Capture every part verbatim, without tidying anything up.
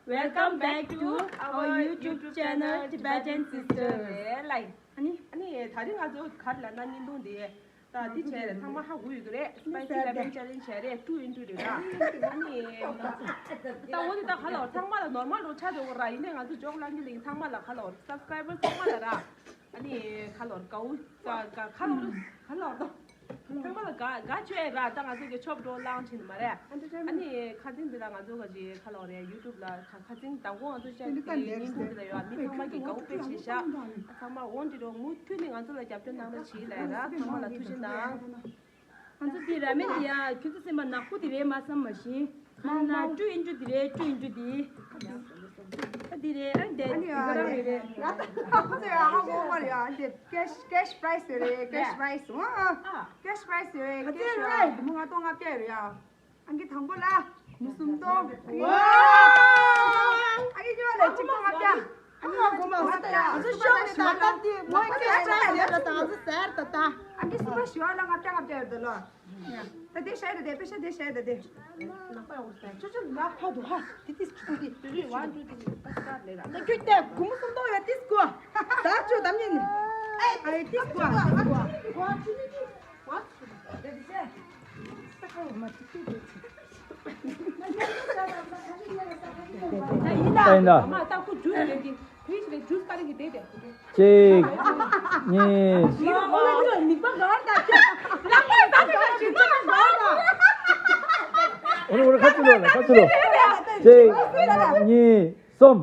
Welcome back to our YouTube channel Tibetan Sister. ཨ་ནི་ཨ་ནི་ད་རིང་ང་ཚོ་ག་རེ་ལབ་ན་བརྙན་ཐུང་འདི་ད་འདི་བྱས་རེད། ཚང་མ་ཧ་གོ་ཡོད་ཀྱི་རེད། Spicy Lemon Challenge བྱས་རེད། Two into རེད་ལ། ཨ་ནི་ད་འོ་དེ་ད་ག་ལ་ཚང་མ་ལ་normal རོ་ཆ་འགྲོ་གི་ར། ཡིན་ནའི་ང་ཚོ་ཇོག་ལང་གི་ལིང་ཚང་མ་ལ་ག་ལ་subscriber ཚང་མ་ལ་ར། ཨ་ནི་ག་ལ་གའུ་ག་ག་ལ་ག་ལ་ཚང་མ་ལ་དགའ་དགའ་བྱོས་ར། ད་ང་ཚོ་གི་ཆོབ་འགྲོ་ལང་ཕྱིན་མ་རེད། ཨ་ནི་ཁ་སང་འདི་ལ་ང་ཚོ་ག་ཅི་ག་ལ་རེད། YouTube ལ་ཁ་ཁ་སང་དང་པོ་ང་ཚོ་བཤད་དེ་ཉིན་ཐོག་འདི་ལ་ཡོད། མི་ཚང་མ་གི་དགའ་པོ་དཔེ་བྱེད་ཤག་ཚང་མ་འོང་འདི་རོ་མུ་མཐུད་ནས་ང་ཚོ་ལ་རྒྱབ་སྐྱོར་གནང་རོགས་བྱེད་ལ་ཡ་ར། ཚང་མ་ལ་ཐུགས་རྗེ་གནང་། ང་ཚོ་འདི་ར་མེན་འདི་ཡ་ཁྱོད་ཚོ་སེམས་པ་ནག་པོ་དེ་རེད་མ་བསམ་མ་ཤེས། ང་ན་སྤྲོ་ཡིན་རྒྱུ་དེ་རེད། སྤྲོ་ཡིན་རྒྱུ་དེ། ད་དེ་རེད། ཨ་འདི་ཨ་ནི་དེ་ཡ་ག་རང་རེད་རེད། ང་ད་ཁོ་ཚོ་ཡ་ཧ་གོ་མ་རེད་ཡ། འདི་cash cash prize རེད། cash prize ཨ་cash prize རེད། cash རེད། མོ་ལྔ་སྟོང་ལྔ་བརྒྱ་རེད་ཡ། ཨང་ཀི་དང་པོ་ལ་མི་སུམ་སྟོང་། ཨང་ཀི་གཉིས་པ་ལ་ཆིག་སྟོང་ལྔ་བརྒྱ། ཨང་ཀི་གོ་མ་ང་ཚོ་ཤོག་ནས་ད་ལྟ་དེ་མོའི་ཀེ་ཤ་ཟེར་ལ་ད་ང་ཚོ་ཟེར་ད་ད། ཨང་ཀི་སུ་པ་ཞི་བ་ལ་ལྔ་བརྒྱ་ལྔ་བརྒྱ་ཡོད་ད་ལོ། ད་དེ་ཤ་ཡི་ད་དེ་པེ་ཤ་དེ་ཤ་ཡི་ད་དེ། ཅོ་ཅོ་ལ་ཕ་དུ་ཧ་དེ་དེ་ཅི་དེ་དེ་རེ་ཝན་ཏུ་དེ་ད་ད་ལེ་ར། ད་ཁྱོད་དེ་གོ་མ་སུམ་སྟོང་ཡོད་དེ་སྐོ། ད་ཅོ་ད་མིན། ཨེ་དེ་སྐོ་དེ་སྐོ། ཡིན་ད། ཡིན་ད། མ་ད་ཁུ་ཇུས་ཡོད་ཀྱི་ཕིས་ལ་ཇུས་ག་རེ་གི་དེ་དེ། གཅིག་གཉིས། ཡིན་མ་ཡིན་མིག་པ་གར་ད་ལ་མ་ད་ད་ཇུས་ག་རེ་གར་ད། འོ་རེ་འོ་རེ་ཁ་ཚུ་ལོ་ལ་ཁ་ཚུ་ལོ། གཅིག་གཉིས། གསུམ།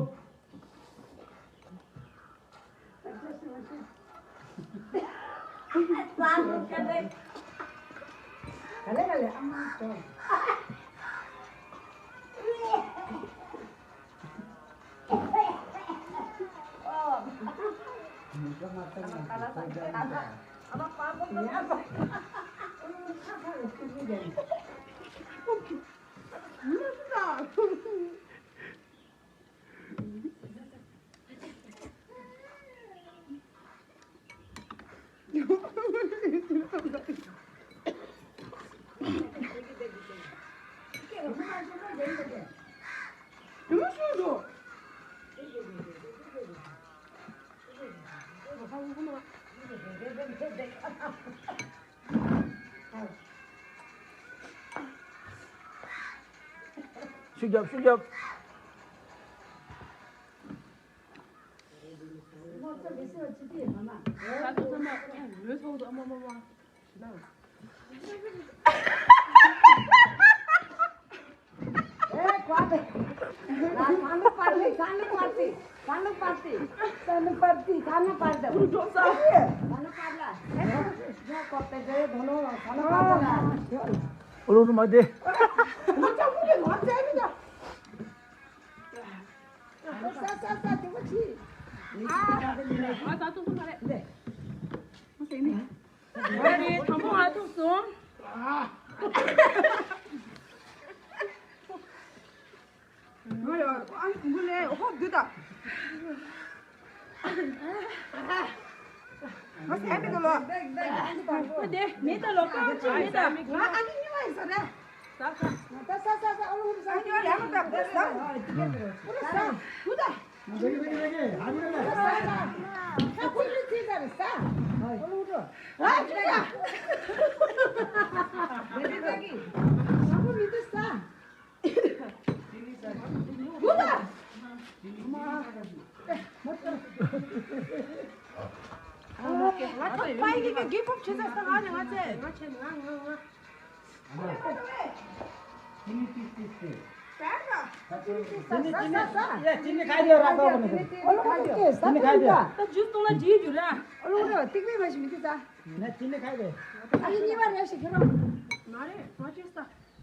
ཤུགས་རྒྱབ། ཤུགས་རྒྱབ། ང་ཡ་ཨ་ངུ་ལེ་ཧོབ་དུ་ད། ང་སེམས་མེད་ལོ། ཁོ་དེ་མེད་ད་ལོ། ཀང་ཅི་མེད་ད། ང་ཨ་ནི་ཉི་མ་ཡིན་ས་རེད། ད་ས་ས་ས་ཨ་ལུ་ཧུ་ས་ཨ་ཉི་མ་ཡ་མ་ད་ས་ས་ས་ཧུ་ད།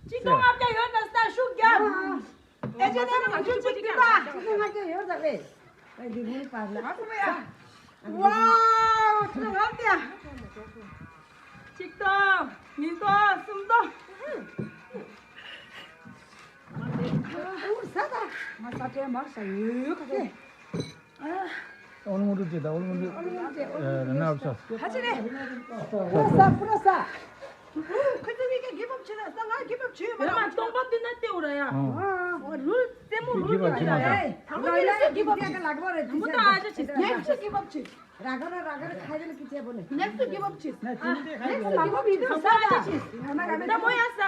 གཅིག་སྟོང་ལྔ་བརྒྱ་ཡོད་ན་ས་ཤུགས་རྒྱབ། ཨེ་ཅེ་ནེ་མ་ཁྱོད་གཅིག་གིས་ད། ཁྱོད་ང་ཚོ་ཡོད་ད་ལེ། ཨ་ལི་ཧུ་པ་ལ། ཝའོ། ཁྱོད་ང་ཚོ་ཡ། གཅིག་སྟོང་། གཉིས་སྟོང་། གསུམ་སྟོང་། ཨུ་ས་ད། ང་ས་ཏྲའི་མར་ས་ཡོད་ཡོད་ག་ཏེ། ཨོ་ལོང་འགྲོ་ཅེས་དང་ཨོ་ལོང་འགྲོ། ཨོ་ལོང་འགྲོ་ཅེས། ཨེ་ར་ན་བ་ས། ཧ་ཅི་རེད། ཕུ་ར་ས་ཕུ་ར་ས། ཁོ་ཚོ་གཉིས་ཀ་གི་བབ་བྱེད་ལ་ས་ང་གི་བབ་བྱེད་ཡོད་མ་རེད། སྟོང་པ་བསྟུན་ན་ལྟེ་འུ་ར་ཡ། ཨོ་རུལ་རྩེད་མོ་རུལ་རུལ་ར་ཡ། དང་པོ་ཉིད་ལ་ས་གི་བབ་བྱེད། ལག་པ་རེད། ངོ་ད་ཨ་ཅག་ཅིག་ནེགསི་གི་བབ་བྱེད། ར་ག་ར་ར་ག་ར་ཁ་ཡ་ལ་གི་ཅེ་བོ་ནེ། ནེགསི་གི་བབ་བྱེད། ནེགསི་གི་བབ་བྱེད། དང་པོ་ཉིད་ལ་ས་ཨ་ཅག་ཅིག་ད་མོ་ཡ་ས།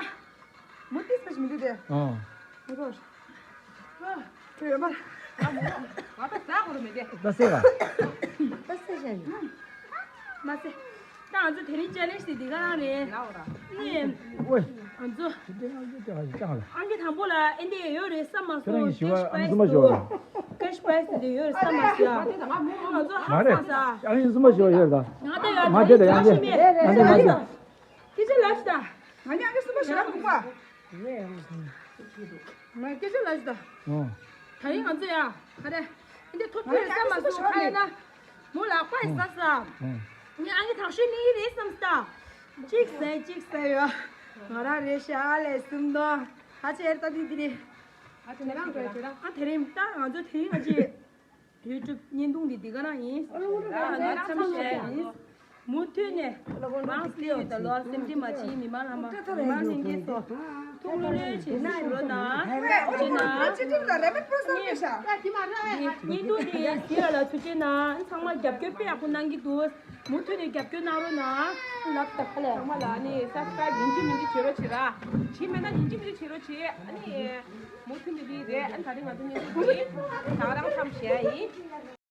མོ་ཏིས་པ་ཞིག་མི་འདུག་དེ། ཨོ། མོ་རོ། ཁྱོད་ཡོད་མ། ང་ད་ཟ་དགོས་རེད་མེད་དེ། ད་སེ་ག་ད་སེ་བྱས་ཡོད། མ་སེ། ད་ང་ཚོ་དེ་རིང་ཅེ་ལེན་ཇི་དེ་འདི་ག་རང་རེད། ལའོ་ར། ནི། ཝེ། ང་ཚོ། དེ་འདྲ་ང་ཚོ་ཅག་ཅག་ལ། ཨང་ཀི་དང་པོ་ལ་ཨེ་འདི་ཡོད་རེད་བསམ་མ་ཁྱོད་རང་གི་སོང་། ཞི་བ་ཨང་གསུམ་པ་ཞོག་ལ། ཀེཤ་པ་རའི་ཛི་དེ་ཡོད་རེད་བསམ་མ་སོང་ཡ། ང་ཚོ་ཧ་མ་རེད། སང་ས། ཨང་ཀི་གསུམ་པ་ཞོག་ཡོད་ད། ང་ད་ཡ་ང་དེ་ད་ཡང་དེ། ཡང་དེ་ཡང་དེ་ང་དེ། སྐད་ཆ་ལབ་ཤི་ད། ང་ཉག་གི་སུ་མ་ཞིག་ལ་མུག་པ། ང་སྐད་ཆ་ལབ་ཤི་ད། ཨོ། ད་རིང་ང་ཚོ་ཡ། ག་རེ། འདི་ཐོབ་ཐོབ་ཡོད་བསམ་མ་སོང་ཁ་ཡ་ན། མོ་ལག་པ་ཡི་ས་ས། ཨོ། ངས་ཨང་ཀི་དང་ཤོས་ནི་ཡི་རེད་བསམ་སྟ། གཅིག་ཟས་གཅིག་ཟས་ཡོད། ང་རང་རེད་ཤག་ལས་སུམ་མདོ། ཧ་ཅེ་ཨེར་ཏ་དི་དི་རེད། ཨ་དེ་རིང་ད་ང་ཚོ་དེ་རིང་ཨ་ཅེ། ཡུ་ཊུབ་བརྙན་ཐུང་འདི་འདི་ག་རང་ཡིན། ཨ་ལོ་ང་ཚོ་ཚང་མ་ཞེས་ཡིན། མུ་མཐུད་ནས་མང་སྤྲེའུ་དང་ལོ་སེམས་ཅན་མ་བྱིའི་མི་མང་ལྷ་མ་མི་མང་ལྷན་རྒྱས་སོགས་ཐུགས་བློ་ལོས་བྱེད་ནས་ཞུ་རོགས་གནང་། བྱེད་གནང་། བརྙན་ཐུང་འདི་ཟེར་ཡ་ལ་ཐུགས་རྗེ་གནང་། ཚང་མ་རྒྱབ་སྐྱོར་དཔེ་ཡག་པོ་གནང་གི་འདུག་མུ་མཐུད་ནས་རྒྱབ་སྐྱོར་གནང་རོགས་གནང་། ལབ་ད་ཁ་ལས། ཚང་མ་ལ་ནི་སབ་སི་ཀ་རབ་ཡིན་གཅིག་མིན་གཅིག་བྱེད་རོགས་བྱེད་ར། བྱེད་མེད་ན་ཡིན་གཅིག་མིན་གཅིག་བྱེད་རོགས་བྱེད། ཨ་ནི་མུ་མཐུད་ནས་འདི་རེད། ཨ་ནི་ད་རིང་ང་ཚོ་བརྙན་ཐུང་འདི་ད་ག་རང་མཚམས་བཞག་ཡིན།